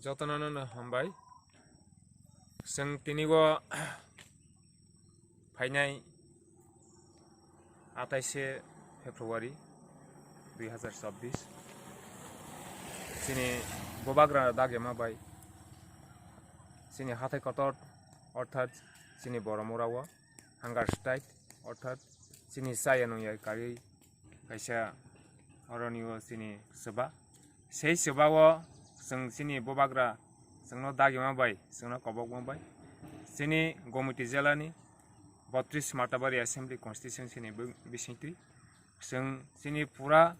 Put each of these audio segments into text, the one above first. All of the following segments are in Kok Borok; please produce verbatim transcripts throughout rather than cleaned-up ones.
Jotono no hambai. Chwng tini o phainai atais February dui hazar chobbish, chini bubagra dagema bai chini hathai kotor, orthat chini Boromura o hunger strike, orthat chini chaya nungya kari kaisa oroni o chini chwba. Sei chwba o chwng chini bubagra chwngno dagima bai, chwngno kobokma bai, chini Gomiti jela ni botris Matabari Assembly Constituency ni bu-, bisingtwi chwng chini pura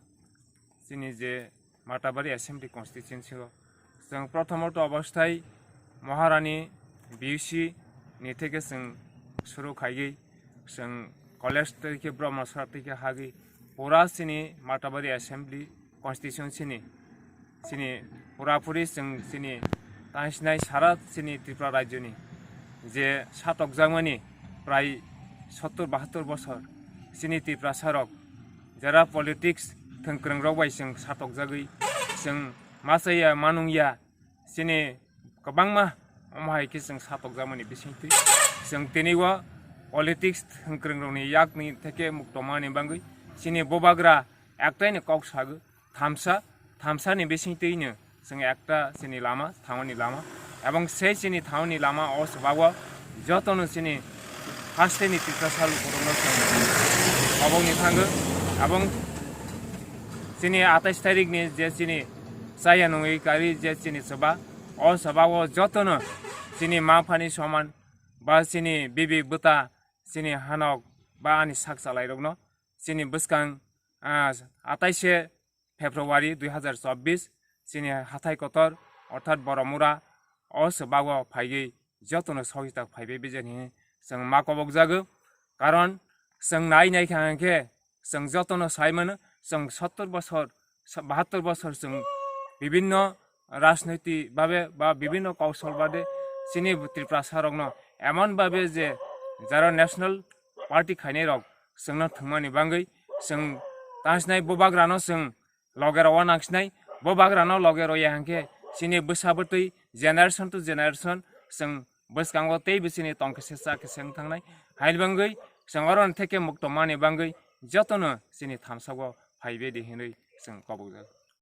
chini je Matabari Assembly Constituency o chwng prothomoto obosthai Maharani B U C ni theke chwng suru khaigwi chwng college tei khe Brahma Sora tei khe hagwi pura chini Matabari Assembly Constituency ni chini pura puri chwng chini tangsinai sara chini Tripura rajyoni je satokjakmani prai sottor bahattor bosor chini Tiprasa rok jera politics thwngkwrwng rok bai chwng satokjagwi chwng machaya manungya chini kwbangma omo hai khe chwng satokjakmani bisingtwi chwng tini o politics thwngkwrwng rokni yakni theke muktomani bangwi chini bubagra ektaini kok sagwi thamsa, thamsani bisingtwino chwng ekta chini lama, thaoni lama, ebong sei chini thaoni lama o chwbago jotono chini hasteni Tiprasa lukurokno chwng kobokni thango, ebong chini atais tarikni je chini chaya nungwi kari je chini chwba, o chwbao jotono chini ma phani soman ba chini bibi bwta chini hanok ba ani sak chalairokno chini bwskang, ah, atais February dui hazar chobbish chini hathai kotor orthat Boromura o chwbago phaigwi jotono sohita phaibai bijani hinwi chwng ma kobokjago. Karon chwng nai nai kha hwnkhe chwng jotono sai mano, chwng sottor bosor, sa-, bahattor bosor chwng bibinno rajnoiti babe ba bibinno kausol bade chini Tiprasa rokno emon babe je jara national party khainai rok chwngno thwngmani bangwi chwng tangsinai bubagrano chwng loge rw-o nangsinai, bubagrano loge rw-ya hwnkhe chini bwsa bwtwi generation to generation chwng bwskango teibo chini tongkhe se chakhe se wng thangnai. Haini bangwi chwng oroni theke muktomani bangwi jotono chini thamsago phaibai di hinwi chwng kobokjak.